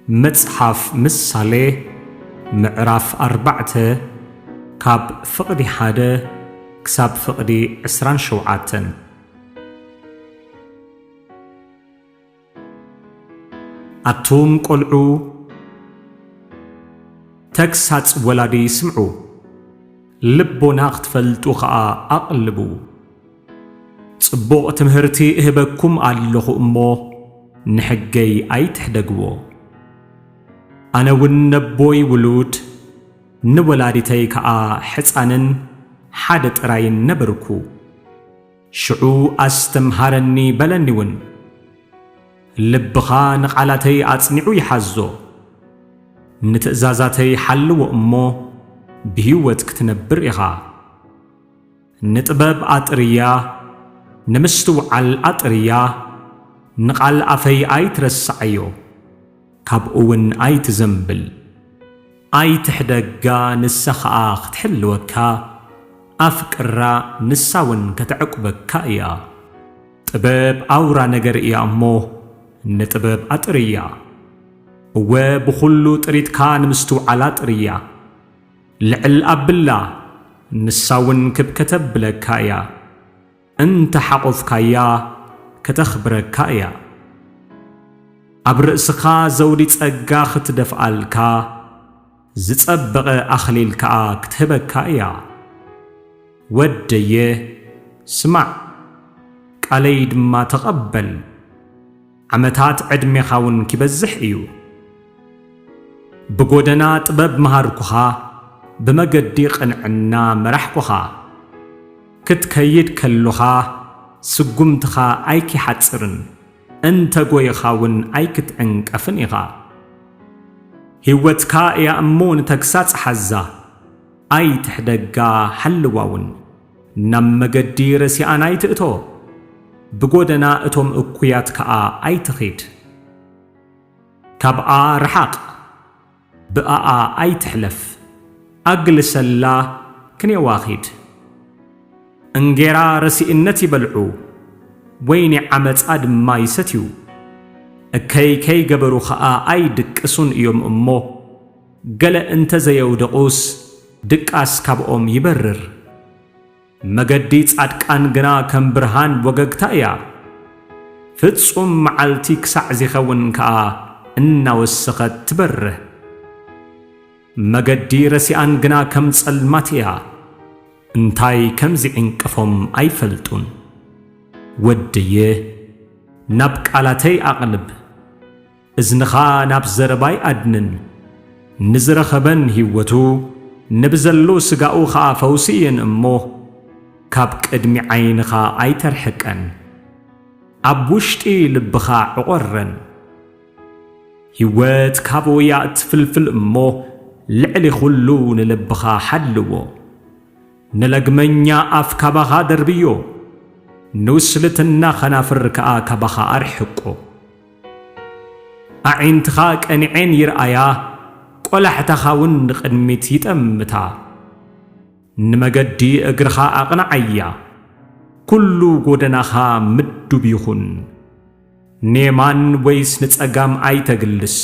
መጽሓፍ ምሳሌ ምዕራፍ ኣርባዕተ ካብ ፍቕዲ ሓደ ክሳብ ፍቕዲ ዕስራን ሸውዓተን። ኣቱም ቈልዑ፣ ተግሳጽ ወላዲ ስምዑ፣ ልቦና ክትፈልጡ ኸኣ ኣቕልቡ። ጽቡቕ ትምህርቲ እህበኩም ኣለኹ እሞ፣ ንሕገይ ኣይትሕደግዎ። ኣነ እውን ነቦይ ውሉድ፣ ንወላዲተይ ከኣ ሕጻንን ሓደ ጥራይን ነበርኩ። ሽዑ ኣስተምሃረኒ በለኒ እውን። ልብኻ ንቓላተይ ኣጽኒዑ ይሓዞ። ንትእዛዛተይ ሓልዎ እሞ፣ ብህይወት ክትነብር ኢኻ። ንጥበብ ኣጥርያ፣ ንምስትውዓል ኣጥርያ፣ ንቓል ኣፈይ ኣይትረስዓዮ፣ ካብኡ እውን ኣይትዘንብል። ኣይትሕደጋ፣ ንሳ ኸኣ ክትሕልወካ፣ ኣፍቅራ፣ ንሳ እውን ከተዕቁበካ እያ። ጥበብ ኣውራ ነገር እያ እሞ፣ ንጥበብ ኣጥርያ። እወ፣ ብኹሉ ጥሪትካ ንምስትውዓል ኣጥርያ። ልዕል ኣብላ፣ ንሳ እውን ክብ ከተብለካ እያ። እንተ ሓቖፍካያ፣ ከተኽብረካ እያ። ኣብ ርእስኻ ዘውዲ ጸጋ ክትደፍኣልካ፣ ዝጸበቐ ኣኽሊል ከኣ ክትህበካ እያ። ወደየ፣ ስማዕ፣ ቃለይ ድማ ተቐበል፣ ዓመታት ዕድሜኻ እውን ኪበዝሕ እዩ። ብጎደና ጥበብ መሃርኩኻ፣ ብመገዲ ቅንዕና መራሕኩኻ። ክትከይድ ከሎኻ፣ ስጉምትኻ ኣይኪሓጽርን፣ እንተ ጐይኻ እውን ኣይክትዕንቀፍን ኢኻ። ህይወትካ እያ እሞ ንተግሳጽ ሓዛ፣ ኣይትሕደጋ፣ ሓልዋ እውን። ናብ መገዲ ረሲኣን ኣይትእቶ፣ ብጎደና እቶም እኩያት ከኣ ኣይትኺድ። ካብኣ ርሓቕ፣ ብኣኣ ኣይትሕለፍ፣ ኣግልሰላ፣ ክንየዋ ኺድ። እንጌራ ረሲእነት ይበልዑ፣ ወይኒ ዓመጻ ድማ ይሰትዩ። እከይ ከይገበሩ ኸኣ ኣይድቅሱን እዮም እሞ፣ ገለ እንተ ዘየውደቑስ፣ ድቃስ ካብኦም ይበርር። መገዲ ጻድቃን ግና ከም ብርሃን ወገግታ እያ፣ ፍጹም መዓልቲ ክሳዕ ዚኸውን ከኣ እናወሰኸት ትበርህ። መገዲ ረሲኣን ግና ከም ጸልማት እያ፣ እንታይ ከም ዚዕንቅፎም ኣይፈልጡን። ወደየ፣ ናብ ቃላተይ ኣቕልብ፣ እዝንኻ ናብ ዘረባይ ኣድንን። ንዝረኸበን ህይወቱ፣ ንብዘሎ ስጋኡ ኸኣ ፈውሲ እየን እሞ፣ ካብ ቅድሚ ዓይንኻ ኣይተርሕቀን። ኣብ ውሽጢ ልብኻ ዕቖረን። ህይወት ካብኡ እያ እትፍልፍል እሞ፣ ልዕሊ ኹሉ ንልብኻ ሓልዎ። ንለግመኛ ኣፍ ካባኻ ደርብዮ፣ ንውስልትና ኸናፍር ከኣ ካባኻ ኣርሕቆ። ኣዒንትኻ ቀኒዐን ይርኣያ፣ ቈላሕታኻ እውን ንቕድሚት ይጠምታ። ንመገዲ እግርኻ ኣቕንዓያ፣ ኵሉ ጐደናኻ ምዱብ ይኹን። ንየማን ወይስ ንጸጋም ኣይተግልስ፣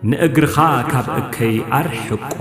ንእግርኻ ካብ እከይ ኣርሕቆ።